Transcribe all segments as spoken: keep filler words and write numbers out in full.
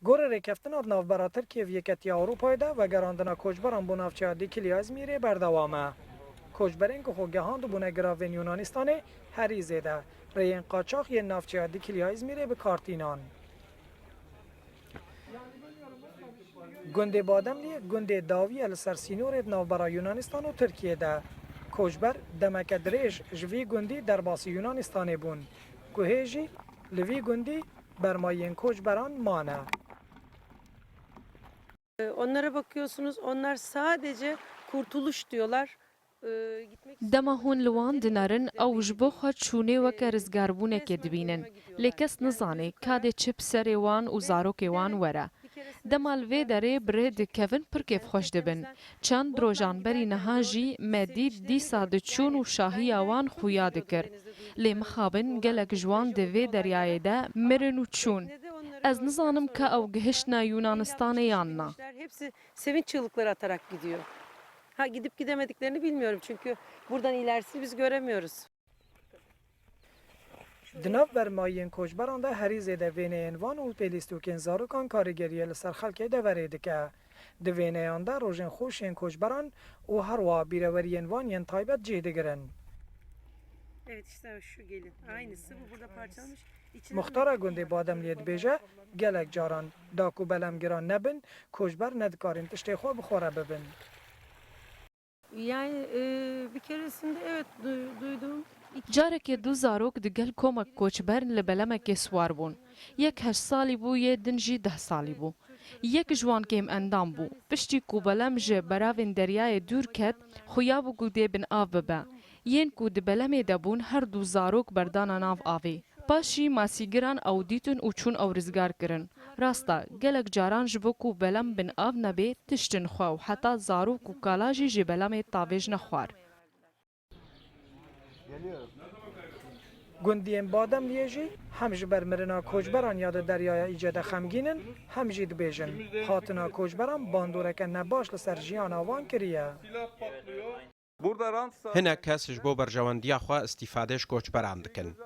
Gorî rêkeftina di navbera Tirkiye û Yeketiya Ewropayê de, vegerandina koçberan bo navçeya Dîkiliya Îzmîrê berdewam e. Koçberên ku xwe gehand û bûne giravên Yunanistanê herî zêde rêyên qaçax yên navçeya Dîkiliya Îzmîrê bi kar tînan. Gundê Bademliyê gundê dawî ye li ser sînorê di navbera Yunanistan û Tirkiyê de. Koçber demeke dirêj ji vî gundî derbasî Yunanistanê bûn, ku hê jî li vî gundî bermayiyên koçberan mane. Onlara bakıyorsunuz, onlar sadece kurtuluş diyorlar. Ee, gitmek Dema hûn li wan dinerin, ew ji bo xwe çûnê weke rizgarbûnekê dibînin. Lê kes nizane ka dê çi bi serê wan û zarokê wan were. Dema li vê derê bi rê dikevin pir kêfxweş dibin. Çend rojan berî niha jî me dît dîsa diçûn û şahiya wan xuya dikir. Lê mixabin gelek ji wan di vê deryayê de mirin û çûn. Ez nizanim ka ew gihiştine Yunanistanê yan na. Hepsi sevinç çığlıkları atarak gidiyor. Ha, gidip gidemediklerini bilmiyorum çünkü buradan ilerisini biz göremiyoruz. Di nav bermayiyên koçberan de herî zêde wêneyên van û pêlîstokên zarokan karîgeriyê li ser xelkê deverê dike. Di wêneyan de rojên xweş yên koçberan û herwiha bîreweriyên van yên taybet cih digirin. Evet, işte şu gelin. Aynısı, bu burada parçalanmış. İçine Muxtara gundê Bademliyê dibêje, gelek caran da ku belemgiran nebin, koçber nedikarin tiştê xwe bi xwe re bibin. Yani e, bir keresinde evet du- duydum. İki Carekê du zarok digel komek koçber li belemekê siwar bûn. Yek heşt salî bû, yê din jî deh salî bû. Yek ji wan kêm endam bû. Piştî ku belem ji beravên deryayê dûr ket, xuya bû ku dê bin av bibe. Yên ku di belemê de bûn her du zarok berdana nav avê. Paşî masîgiran ew dîtin û çûn ew rizgar kirin. Rast e, gelek caran ji bo ku belem bin av nebe, tiştin xwe û heta zarok û kala jî ji belemê tavêjine xwar. Gundiyên Bademliyê jî hem ji ber mirina koçberan ya di Deryaya Îce de xemgîn in, hem jî dibêjin, hatina koçberan bandoreke nebaş li ser jiyana wan kiriye. Hinek kes ji bo berjewendiya xwe îstîfadê ji koçberan dikin.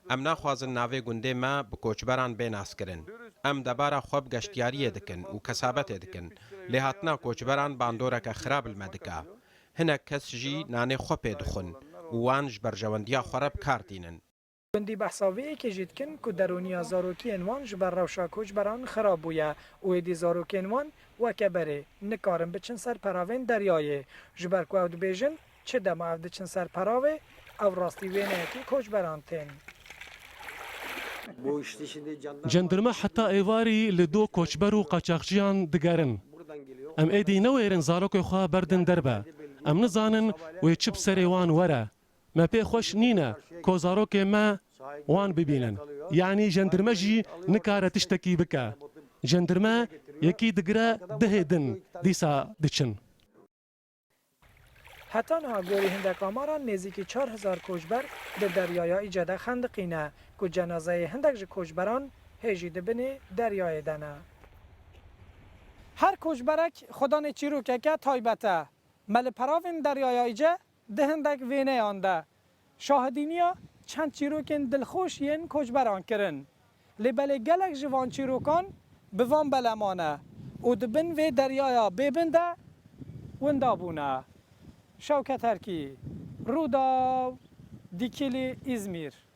Em naxwazin navê gundê me bi koçberan bê naskirin. Em debara xwe bi geştiyariyê dikin û kesabetê dikin. Lê hatina koçberan bandoreke xirab li me dike. Hinek kes jî nanê xwe pê dixwin û wan ji berjewendiya xwe re bi kar tînin. Gundî behsa vê yekê jî dikin ku derûniya zarokiyên wan ji ber rewşa koçberan xirab bûye û êdî zarokên wan weke berê nikarin biçin ser peravên deryayê, ji ber ku ew dibêjin, çi dema ev diçin ser peravê, ev rastî wêneyekî koçberan tên. Cendirme heta êvarî li do koçber û qaçaxçiyan digerin. Em êdî newêrin zarokê xwe berdin derve. Em nizanin wê çi bi serê wan were. Me pê xweş nîne ku zarokê me wan bibînin. Yanî cendirme jî nikare tiştekî bike. Cendirme yekî digire dehê din dîsa diçin. Heta niha gorî hindek amaran nêzîkî çar hezar koçber di Deryaya Îce de xendiqîne ku cenazeyê hindek ji koçberan hê jî di binê deryayê de ne. Her koçberek xwedanê çîrokeke taybet e. Me li peravên Deryaya Îce di hindek wêneyan de şahidîniya çend çîrokên dilxweş yên koçberan kirin. Lê belê gelek ji van çîrokan bi van beleman e û di bin vê deryaya bêbin de winda bûne. Şewket Erkî, Rûdaw, Dîkilî, Îzmîr.